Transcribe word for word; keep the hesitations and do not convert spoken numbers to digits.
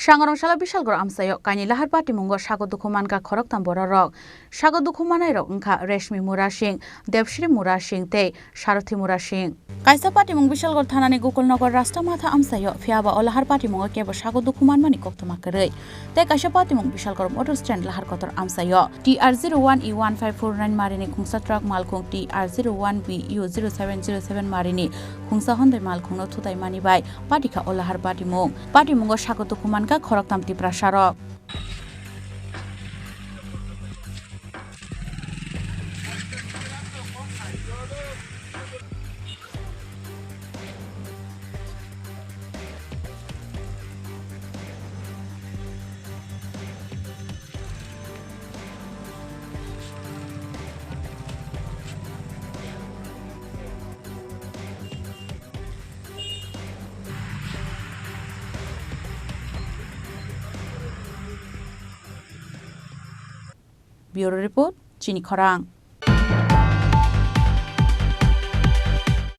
Sangrong salo Bishalgarh amchaio kainwi lahar patimungo sago dukhu mankha khoroktham bororok. Sago dukhu manairok wngkha Reshmi Murasing, Debshri Murasing tei Sarothi Murasing. Kaisa patimung Bishalgarh thanani Gokulnagar Rashtramatha amchaio, phiyaba o lahar patimungo kebo sago dukhu manmani koktwma kwrwi. Tei kaisa patimung Bishalgarh motor stand lahar kotor amchaio T R zero one E one five four nine marini khungsa truck malkhung T R zero one B U zero seven zero seven marini khungsa Hyundai malkhungno thutai mani bai patikha o lahar patimung. Patimungo sago dukhu mankha khoroktham Tiprasarok. Bureau Report, Chini Khorang.